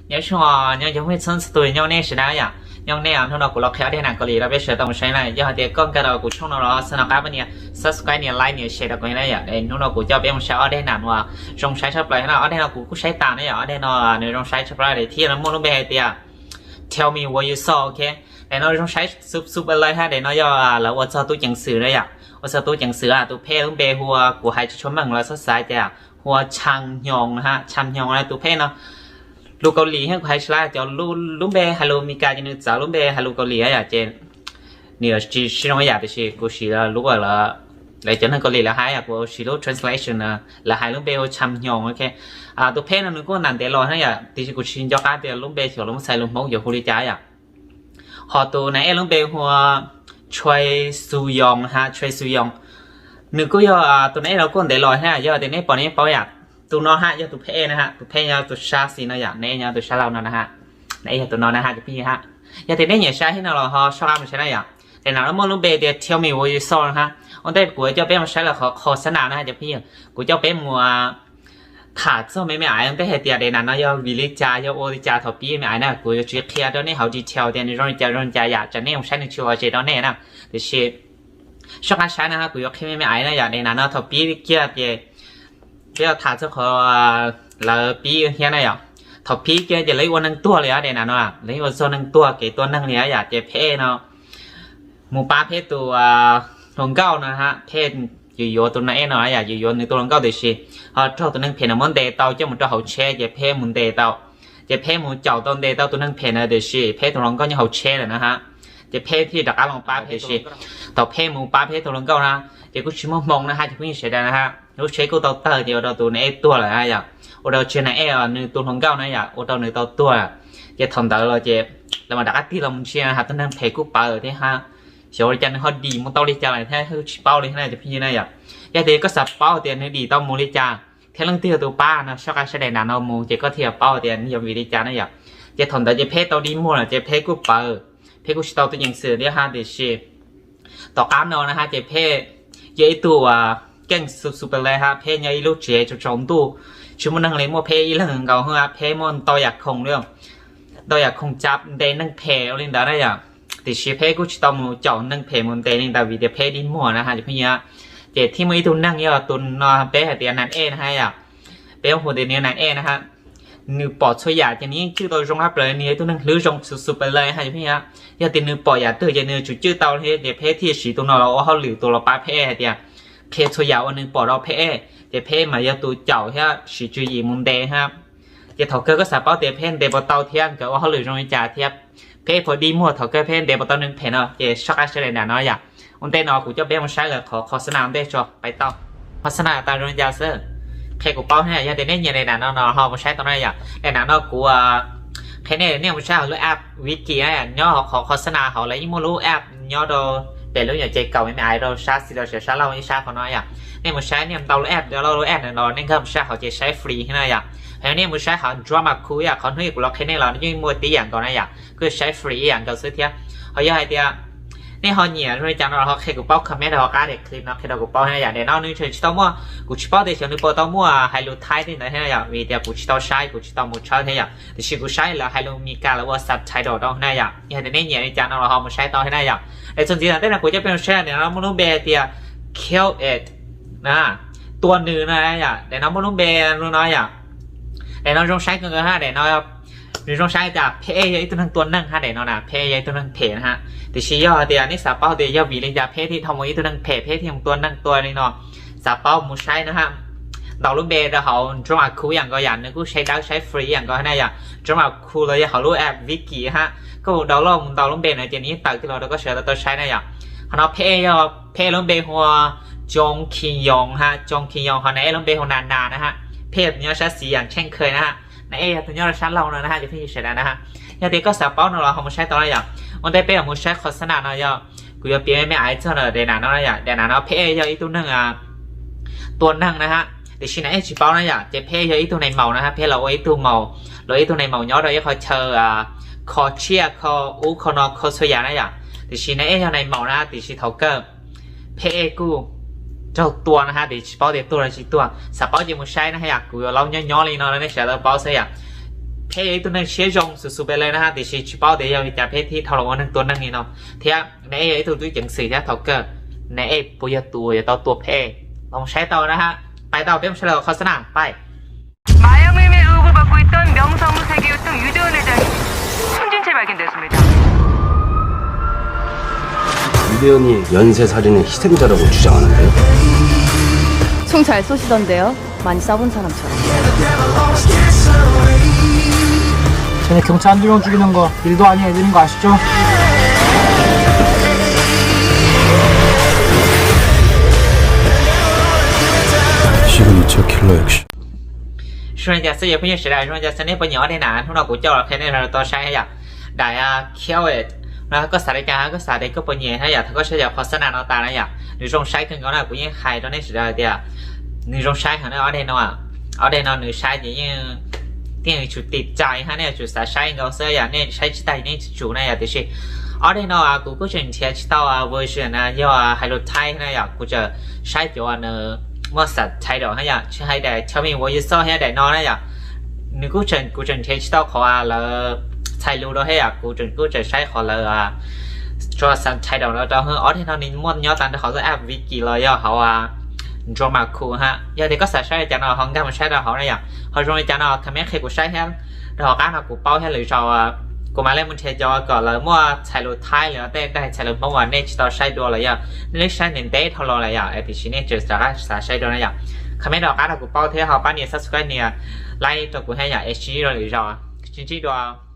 Nyob zoo, nyob zoo txhua tus, nyob nej sawv daws yom. Nyob nej, hnub no kuv los qhia ob daim nam Kaus Lim rau peb sawv daws tau mus saib na. Yog hais tias koj nkag rau kuv channel no los xav noj qab pab nias subscribe nias like nias share rau kuv na yom. Hnub no kuv coj peb mus saib ob daim nam uas zoo saib tshaj plaws no. Ob daim no kuv kuj saib tas na yom. Ob daim no nws zoo saib tshaj plaws thiab no muaj lub npe hais tias Tell Me What You Saw, ok. Daim no zoo saib xu pes lawm hab. Daim no yog lawv ua txog tub ceev xwm na yom. Ua txog tub ceev xwm, tus phej lub npe hu ua, kuv hais tsis tshua meej los xav xav cas hu ua Cham Hnyoo na, Cham Hnyoo na. Tus phej no lus Kaus Lim hab, kuv hais tsis lawm, cov lub npe hais lus Meskas ces nws txawv lub npe hais lus Kaus Lim yom, ces nws tsis zoo ib yam, tiam sis kuv siv lub lawv cov neeg Kaus Lim lawv hais yom, kuv siv lub translation lawv hais lub npe hu Cham Hnyoo, ok. Tus phej no nws kuj ntev los na yom, tiam sis kuv tsis nco qab tias lub npe xyov lawv muab txhais lus Hmoob yuav hu li cas yom. Ho tus nam ej lub npe hu ua Choi Soo Young hab, Choi Soo Young. Nws kuj yog tus nam ej no kuj ntev los hab, yog tias nej pom nej paub yom. Tus no hab yog tus phej na hab, tus phej yog tus sab xis no yom, nam ej yog tus sab laug no na hab. Nam ej yog tus no na hab cov phooj ywg hab. Yog tias nej nyiam saib thiab no los ho soj qab mus saib na yom. Daim nam no muaj lub npe tias Tell Me What You Saw na hab. Ua ntej kuv coj peb mus saib lawv qhov qhov xab nas na hab cov phooj ywg. Kuv coj peb mus tham txog me me aiv ua ntej hais tias daim nam no yog vim li cas, yog ua li cas thaum pib me aiv na. Kuv yuav tsis qhia rau nej hauv detail tias nws zoo li cas zoo li cas yom, tsam nej mus saib nws tsis ua zes rau nej na. Tiam sis soj qab saib na, kuv yuav qhia me me aiv na yom. Daim nam no thaum pib kiag ces peb yuav tham txog qhov lawv pib thiab na yom. Thaum pib kiag ces lawv ua neeg tuag li os, daim nam no lawv ua txog neeg tuag, kev tua neeg li yom. Ces phej no mus pab phej tus hluas nkauj no hab, phej yuav yuav tus nam ej no yom, yuav yuav nws tus hluas nkauj tiam sis ho raug tus neeg phem no muab ntes tau coj mus rau hauv tsheb, ces phej mus ntes tau. Ces phej mus caum tau ntes tau tus neeg phem na, tiam sis phej tus hluas nkauj nyob hauv tsheb lawm na hab. Ces phej thiaj rov qab los pab phej, tiam sis thaum phej mus pab phej tus hluas nkauj na, ces kuj tsis muaj hmoo na hab cov phooj ywg sawv daws na hab. Lub tsheb kuj tau tawg ces ua rau tus nam ej tuag lawm na yom. Ua rau tsis nam ej, nws tus hluas nkauj na yom, ua rau nws tau tuag lawm. Ces thaum ntawd los ces lawv mam rov qab tig los mus ntsia, hab tus neeg phem kuj pawv thiab hab. Xyov ua li cas nws ho dim mus tau li cas lawm thiab tsis paub li na cov phooj ywg na yom. Yog tias koj xav paub tias nws dim tau mus li cas thiab leej twg yog tus pab no, soj qab saib daim nam no mus ces koj thiaj paub tias nws yog vim li cas na yom. Ces thaum ntawd ces phej tau dig muag lawm ces phej kuj pawv, phej kuj tsis tau tub ceev xwm thiab hab, tiam sis tom qab no na hab ces phej yog ib tug uas keej xu pes lawm hab. Phej nyob ib lub tsev tsaus tsaus ntuj, tsis muaj neeg li, muaj phej ib leeg nkaus hab, phej muaj ntau yam khoom li, ntau yam khoom tsa ntes neeg phem ua li ntawd na yom. Tiam sis phej kuj tsis tau mus caum neeg phem mus ntes li ntawd vim tias phej dig muag na hab cov phooj ywg. Ces thiaj muaj ib tug neeg yog tus no peb hais tias nam ej na hab yom. Peb hu tias nws nam ej na hab. Nws pom txhua yam ces nws yeej cwj tau zoo hab plaws, nws yog ib tug neeg hlwb zoo xu pes lawm hab cov phooj ywg. Yog tias nws pom yam twg ces nws tsum cwj tau thiab, ces phej thiaj siv tus no los ua hauj lwm, tus los pab phej hais tias qhia txhua yam uas nws pom rau phej, ces phej mas yog tus caum thiab siv tswv yim mus ntes hab. Ces thaum kawg koj xav paub tias phej ntes puas tau thiab nkawd ua hauj lwm zoo li cas thiab phej puas dig muag, thaum kawg phej ntes puas tau neeg phem no, ces soj qab saib daim nam no yom. Ua ntej no kuv coj peb mus saib lawv qhov qhov xab nas ua ntej tso pais tau. Qhov xab nas tau zoo li cas xwb, qhia kuv paub thiab, yog tias nej nyiam daim nam no no ho mus saib tau na yom. Daim nam no kuv qhia nej, nej mus saib hauv lub app Viki na, nyob hauv qhov qhov xab nas hauv lawv yeej muaj lub app nyob rau pem lub nyuam ces kaum me me aiv rau sab xis los sis sab laug ib sab qhov no yom. Nej mus saib, nej mus download lub app, download lub app no nej nkag mus saib hauv ces saib free thiab na yom. Hos nej mus saib hauv Drama Cool yom, qhov hnub kuv los qhia nej los yeej muaj tib yam nkaus na yom, kuj saib free ib yam nkaus xwb thiab. Ho yog hais tias nej ho nyiam zoo li cas no los ho qhia kuv paub, comment rau hauv qab daim clip no qhia rau kuv paub thiab na yom. Daim no nws tseem tsis tau muaj, kuv tsis paub tias xyov nws puas tau muaj hais lus Thaib tej ntawd thiab na yom, vim tias kuv tsis tau saib, kuv tsis tau mus tshawb thiab yom. Tiam sis kuv saib lawv hais lus Meskas lawv ua subtitle rau na yom. Yog tias nej nyiam li cas no los ho mus saib tau thiab na yom. Daim txuas ntxiv tom ntej no kuv coj peb mus saib daim no muaj lub npe hais tias Kill It, tua nws no yom. Daim no muaj lub npe no yom. Daim no zoo saib kawg nkaus hab, daim no nws zoo saib cas phej yog ib tug neeg tua neeg hab, daim no na phej yog ib tug neeg phem na hab. Tiam sis yog tias nej xav paub tias yog vim li cas phej thiaj dhau mus ib tug neeg phem, phej thiaj mus tua neeg tua li no, xav paub mus saib na hab. Ntaus lub npe rau hauv Drama Cool ib yam nkaus yom, nws kuj saib dawb saib free ib yam nkaus na yom. Drama Cool los yog hauv lub app Viki hab, koj mus download mus ntaus lub npe no ces nws yeej tawm kiag los rau koj sawv daws tau saib na yom. Qhov no phej yog, phej lub npe hu ua Jong Ki Young hab, Jong Ki Young, ho nam ej lub npe hu ua Nas Nas na hab. Phej yog tus nyob sab xis yam tsheej khawj na hab, nam ej yog tus nyob rau sab laug no na hab cov phooj ywg sawv daws na hab. Yog tias koj xav paub no los ho mus saib tau na yom. Ua ntej peb yuav mus saib qhov xab nas no yom, kuv yuav piav me me aiv txog daim nam no na yom. Daim nam no phej yog ib tug neeg tua neeg na hab, tiam sis nam ej tsis paub na yom. Ces phej yog ib tug nais maum na hab, phej los ua ib tug maum, los ib tug nais maum nyob rau ib qhov chaw kho tsiaj kho ub kho no kho txhua yam na yom. Tiam sis nam ej yog nais maum na, tiam sis thaum kawg phej kuj raug tua na hab, tiam sis tsis paub tias tuag los tsis tuag. Xav paub ces mus saib na yom, kuv yuav laub nyob nyob li no rau nej sawv daws tau paub xwb yom. Pheb yog ib tug neeg siab zoo xus xus pe le na, tiam sis tsis paub tias yog li cas Pheb thiaj dhau los ua neeg tua neeg li no, thiab Nais Ej yog ib tug tub ceev xwm thiab thaum kawg Nais Ej puas yog tus uas yuav tau tua Pheb? Los saib tau na ha. Pais tau, peb mus saib lawv qhov xab na pais. 마약물에 의구받고 있던 명성황 세계일동 유대인의 장이 숨진 채 발견됐습니다. 유대인이 연쇄 살인의 희생자라고 주장하는데요. 총 잘 쏘시던데요. 많이 쏴본 사람처럼. 쟤네 경찰 한 두 명 죽이는 거 일도 아닌 애들인 거 아시죠? 시그니처 킬러 액션. Zoo li cas xwb cov phooj ywg sawv daws, zoo li cas xwb nej puas nyiam ob daim na? Hnub no kuv coj los qhia nej tau saib yom. Daim khiab no koj xav li cas, koj xav tias koj puas nyiam na yom. Thaum koj saib cov qhov xab na no tas na yom, nws zoo saib kawg nkaus na. Kuv yeej hais rau nej sawv daws tias nws zoo saib heev na ob daim no. Ob daim no nws saib ces yeej, yeej tsum tim cai ha, nej yuav tsum xav saib nkaus xwb yom. Nej saib tsis tag nej tsis tsum na yom. Tiam sis ob daim no kuv kuj tseem nrhiav tsis tau version yog hais lus Thaib na yom. Kuv tseem saib cov nws muaj subtitle ha yom, tsis hais daim Tell Me What You Saw thiab daim no na yom. Nws kuj tseem, kuv tseem nrhiav tsis tau qhov lawv txhais lus rau thiab yom. Kuv tseem, kuj tseem saib qhov lawv tso subtitle no rau. Ob daim no nws muaj nyob tag nrho hauv lub app Viki los yog hauv Drama Pool ha. Yog tias koj xav saib li cas no ho nkag mus saib rau hauv na yom. Ho zoo li cas no comment qhia kuv saib thiab, rau hauv qab no kuv paub thiab lwm zaus kuv mam li mus nrhiav cov kom lawv muaj txhais lus Thaib los tej daim txhais lus Hmoob uas nej tsis tau saib dua los yog nej twb saib ntev ntev dhau los lawm yom, tiam sis nej tseem rov qab xav saib dua na yom. Comment rau hauv qab no kuv paub thiab ho pab nias subscribe nias like rau kuv thiab yom, es sib ntsib dua lwm zaus. Sib ntsib dua.